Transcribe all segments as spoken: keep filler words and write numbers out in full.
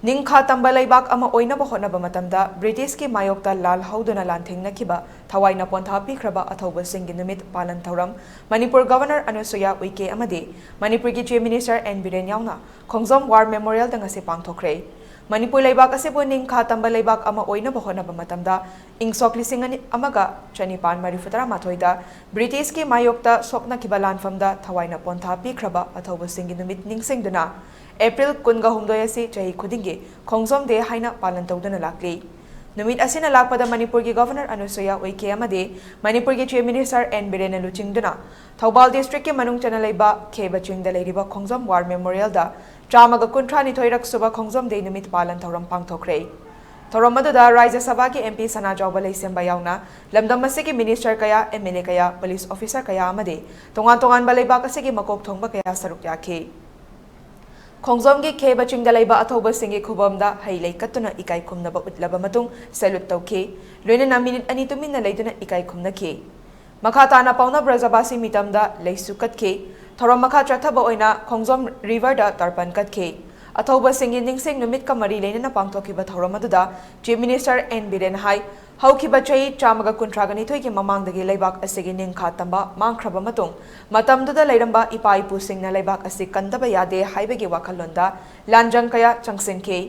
ꯅꯤꯡꯈꯥ ꯇꯝꯕ ꯂꯩꯕꯥꯛ ꯑꯃ ꯑꯣꯏꯅꯕ ꯍꯣꯠꯅꯕ ꯃꯇꯝꯗ ꯕ꯭ꯔꯤꯇꯤꯁꯀꯤ ꯃꯥꯌꯣꯛꯇ ꯂꯥꯜ ꯍꯧꯗꯨꯅ ꯂꯥꯟꯊꯦꯡꯅꯈꯤꯕ ꯊꯋꯥꯏꯅ ꯄꯣꯟꯊꯥ ꯄꯤꯈ꯭ꯔꯕ ꯑꯊꯧꯕꯁꯤꯡꯒꯤ ꯅꯨꯃꯤꯠ ꯄꯥꯂꯟ ꯊꯧꯔꯝ ꯃꯅꯤꯄꯨꯔ ꯒꯚꯔꯅꯔ ꯑꯅꯨꯁꯨꯌꯥ ꯎꯏꯀꯦ ꯑꯃꯗꯤ ꯃꯅꯤꯄꯨꯔꯒꯤ ꯆꯤꯐ ꯃꯤꯅꯤꯁꯇꯔ ꯑꯦꯟ ꯕꯤꯔꯦꯟ ꯌꯥꯎꯅ ꯈꯣꯡꯖꯣꯝ ꯋꯥꯔ ꯃꯦꯃꯣꯔꯤꯌꯦꯜꯗ ꯉꯁꯤ ꯄꯥꯡꯊꯣꯛꯈ꯭ꯔꯦ꯫ ꯃꯅꯤꯄꯨꯔ ꯂꯩꯕꯥꯛ ꯑꯁꯤꯕꯨ ꯅꯤꯡꯈꯥ ꯇꯝꯕ ꯂꯩꯕꯥꯛ ꯑꯃ ꯑꯣꯏꯅꯕ ꯍꯣꯠꯅꯕ ꯃꯇꯝꯗ ꯏꯪ ꯁꯣꯛ ꯂꯤꯁꯤꯡ ꯑꯃꯒ ꯆꯅꯤꯄꯥꯟ ꯃꯔꯤꯐꯨ ꯇꯔꯥꯃꯥꯊꯣꯏꯗ ꯕ꯭ꯔꯤꯇꯤꯁꯀꯤ ꯃꯥꯌꯣꯛꯇ ꯁꯣꯛꯅꯈꯤꯕ ꯂꯥꯟꯐꯝꯗ ꯊꯋꯥꯏꯅ ꯄꯣꯟꯊꯥ ꯄꯤꯈ꯭ꯔꯕ ꯑꯊꯧꯕꯁꯤꯡꯒꯤ ꯅꯨꯃꯤꯠ ꯅꯤꯡꯁꯤꯡꯗꯨꯅ ꯑꯦꯄ꯭ꯔꯤꯜ ꯀꯨꯟꯒ ꯍꯨꯝꯗꯣꯏ ꯑꯁꯤ ꯆꯍꯤ ꯈꯨꯗꯤꯡꯒꯤ ꯈꯣꯡꯖꯣꯝ ꯗꯦ ꯍꯥꯏꯅ ꯄꯥꯂꯟ ꯇꯧꯗꯨꯅ ꯂꯥꯛꯂꯤ꯫ ꯅꯨꯃꯤꯠ ꯑꯁꯤꯅ ꯂꯥꯛꯄꯗ ꯃꯅꯤꯄꯨꯔꯒꯤ ꯒꯚꯔꯅꯔ ꯑꯅꯨꯁꯨꯌꯥ ꯎꯏꯀꯦ ꯑꯃꯗꯤ ꯃꯅꯤꯄꯨꯔꯒꯤ ꯆꯤꯐ ꯃꯤꯅꯤꯁꯇꯔ ꯑꯦꯟ ꯕꯤꯔꯦꯟꯅ ꯂꯨꯆꯤꯡꯗꯨꯅ ꯊꯧꯕꯥꯜ ꯗꯤꯁꯇ꯭ꯔꯤꯛꯀꯤ ꯃꯅꯨꯡ ꯆꯟꯅ ꯂꯩꯕ ꯈꯦꯕ ꯆꯤꯡꯗ ꯂꯩꯔꯤꯕ ꯈꯣꯡꯖꯣꯝ ꯋꯥꯔ ꯃꯦꯃꯣꯔꯤꯌꯦꯜꯗ ꯆꯥꯝꯃꯒ ꯀꯨꯟꯊ꯭ꯔꯥꯅꯤꯊꯣꯏꯔꯛ ꯁꯨꯕ ꯈꯣꯡꯖꯣꯝ ꯗꯦ ꯅꯨꯃꯤꯠ ꯄꯥꯂꯟ ꯊꯧꯔꯝ ꯄꯥꯡꯊꯣꯛꯈ꯭ꯔꯦ꯫ ꯊꯧꯔꯝ ꯑꯗꯨꯗ ꯔꯥꯖ꯭ꯌ ꯁꯚꯥꯒꯤ ꯑꯦꯝ ꯄꯤ ꯁꯅꯥꯖꯥꯎꯕ ꯂꯩꯁꯦꯝꯕ ꯌꯥꯎꯅ ꯂꯝꯗꯝ ꯑꯁꯤꯒꯤ ꯃꯤꯅꯤꯁꯇꯔ ꯀꯌꯥ, ꯑꯦꯝ ꯑꯦꯜ ꯑꯦ ꯀꯌꯥ, ꯄꯨꯂꯤꯁ ꯑꯣꯐꯤꯁꯔ ꯀꯌꯥ ꯑꯃꯗꯤ ꯇꯣꯉꯥꯟ ꯇꯣꯉꯥꯟꯕ ꯂꯩꯕꯥꯛ ꯑꯁꯤꯒꯤ ꯃꯀꯣꯛ ꯊꯣꯡꯕ ꯀꯌꯥ ꯁꯔꯨꯛ ꯌꯥꯈꯤ꯫ ꯈꯣꯡꯖꯣꯝꯒꯤ ꯈꯦꯕ ꯆꯤꯡꯗ ꯂꯩꯕ ꯑꯊꯧꯕꯁꯤꯡꯒꯤ ꯈꯨꯕꯝꯗ ꯍꯩ ꯂꯩ ꯀꯠꯇꯨꯅ ꯏꯀꯥꯏ ꯈꯨꯝꯅꯕ ꯎꯠꯂꯕ ꯃꯇꯨꯡ salute ꯇꯧꯈꯤ꯫ ꯂꯣꯏꯅꯅ ꯃꯤꯅꯤꯠ ꯑꯅꯤ ꯇꯨꯃꯤꯟꯅ ꯂꯩꯗꯨꯅ ꯏꯀꯥꯏ ꯈꯨꯝꯅꯈꯤ꯫ ꯃꯈꯥ ꯇꯥꯅ ꯄꯥꯎꯅ ꯕ꯭ꯔꯖꯕꯥꯁꯤ ꯃꯤꯇꯝꯗ ꯂꯩꯁꯨ ꯀꯠꯈꯤ꯫ ꯊꯧꯔꯝ ꯃꯈꯥ ꯆꯠꯊꯕ ꯑꯣꯏꯅ ꯈꯣꯡꯖꯣꯝ ꯔꯤꯚꯔꯗ ꯇꯔꯄꯟ ꯀꯠꯈꯤ꯫ ꯑꯊꯧꯕꯁꯤꯡꯒꯤ ꯅꯤꯡꯁꯤꯡ ꯅꯨꯃꯤꯠꯀ ꯃꯔꯤ ꯂꯩꯅꯅ ꯄꯥꯡꯊꯣꯛꯈꯤꯕ ꯊꯧꯔꯝ ꯑꯗꯨꯗ ꯆꯤꯐ ꯃꯤꯅꯤꯁꯇꯔ ꯑꯦꯟ ꯕꯤꯔꯦꯟ ꯍꯥꯏ, ꯍꯧꯈꯤꯕ ꯆꯍꯤ ꯆꯥꯝꯃꯒ ꯀꯨꯟꯊ꯭ꯔꯥꯒ ꯅꯤꯊꯣꯏꯒꯤ ꯃꯃꯥꯡꯗꯒꯤ ꯂꯩꯕꯥꯛ ꯑꯁꯤꯒꯤ ꯅꯤꯡꯈꯥ ꯇꯝꯕ ꯃꯥꯡꯈ꯭ꯔꯕ ꯃꯇꯨꯡ, ꯃꯇꯝꯗꯨꯗ ꯂꯩꯔꯝꯕ ꯏꯄꯥ ꯏꯄꯨꯁꯤꯡꯅ ꯂꯩꯕꯥꯛ ꯑꯁꯤ ꯀꯟꯗꯕ ꯌꯥꯗꯦ ꯍꯥꯏꯕꯒꯤ ꯋꯥꯈꯜꯂꯣꯟꯗ ꯂꯥꯟꯖꯪ ꯀꯌꯥ ꯆꯪꯁꯤꯟꯈꯤ꯫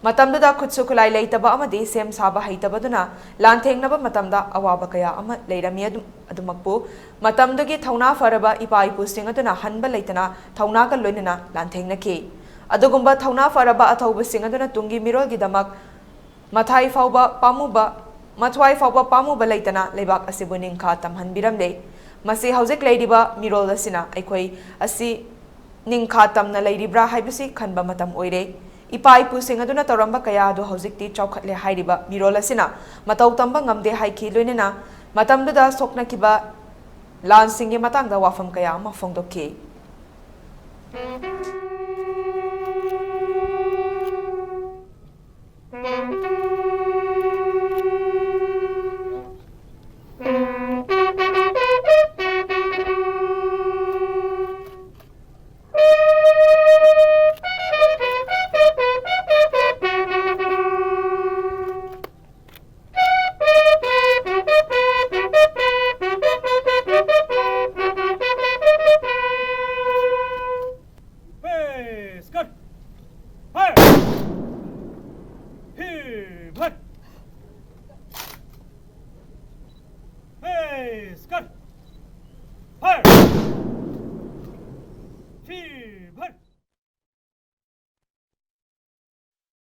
ꯃꯇꯝꯗꯨꯗ ꯈꯨꯠꯁꯨ ꯈꯨꯠꯂꯥꯏ ꯂꯩꯇꯕ ꯑꯃꯗꯤ ꯁꯦꯝ ꯁꯥꯕ ꯍꯩꯇꯕꯗꯨꯅ ꯂꯥꯟꯊꯦꯡꯅꯕ ꯃꯇꯝꯗ ꯑꯋꯥꯕ ꯀꯌꯥ ꯑꯃ ꯂꯩꯔꯝꯃꯤ꯫ ꯑꯗꯨꯝ-, ꯑꯗꯨꯃꯛꯄꯨ, ꯃꯇꯝꯗꯨꯒꯤ ꯊꯧꯅꯥ ꯐꯔꯕ ꯏꯄꯥ ꯏꯄꯨꯁꯤꯡ ꯑꯗꯨꯅ ꯍꯟꯕ ꯂꯩꯇꯅ ꯊꯧꯅꯥꯒ ꯂꯣꯏꯅꯅ ꯂꯥꯟꯊꯦꯡꯅꯈꯤ꯫ ꯑꯗꯨꯒꯨꯝꯕ ꯊꯧꯅꯥ ꯐꯔꯕ ꯑꯊꯧꯕꯁꯤꯡ ꯑꯗꯨꯅ ꯇꯨꯡꯒꯤ ꯃꯤꯔꯣꯜꯒꯤꯗꯃꯛ ꯃꯊꯥꯏ ꯐꯥꯎꯕ ꯄꯥꯝꯃꯨꯕ, ꯃꯊ꯭ꯋꯥꯏ ꯐꯥꯎꯕ ꯄꯥꯝꯃꯨꯕ ꯂꯩꯇꯅ ꯂꯩꯕꯥꯛ ꯑꯁꯤꯕꯨ ꯅꯤꯡꯈꯥ ꯇꯝꯍꯟꯕꯤꯔꯝꯂꯦ꯫ ꯃꯁꯤ ꯍꯧꯖꯤꯛ ꯂꯩꯔꯤꯕ ꯃꯤꯔꯣꯜ ꯑꯁꯤꯅ ꯑꯩꯈꯣꯏ ꯑꯁꯤ ꯅꯤꯡꯈꯥ ꯇꯝꯅ ꯂꯩꯔꯤꯕ꯭ꯔꯥ ꯍꯥꯏꯕꯁꯤ ꯈꯟꯕ ꯃꯇꯝ ꯑꯣꯏꯔꯦ꯫ ꯏꯄꯥ ꯏꯄꯨꯁꯤꯡ ꯑꯗꯨꯅ ꯇꯧꯔꯝꯕ ꯀꯌꯥ ꯑꯗꯨ ꯍꯧꯖꯤꯛꯇꯤ ꯆꯥꯎꯈꯠꯂꯦ ꯍꯥꯏꯔꯤꯕ ꯃꯤꯔꯣꯜ ꯑꯁꯤꯅ ꯃꯇꯧ ꯇꯝꯕ ꯉꯝꯗꯦ ꯍꯥꯏꯈꯤ꯫ ꯂꯣꯏꯅꯅ ꯃꯇꯝꯗꯨꯗ ꯁꯣꯛꯅꯈꯤꯕ ꯂꯥꯟꯁꯤꯡꯒꯤ ꯃꯇꯥꯡꯗ ꯋꯥꯐꯝ ꯀꯌꯥ ꯑꯃ ꯐꯣꯡꯗꯣꯛꯈꯤ꯫ ꯍꯣꯏ꯫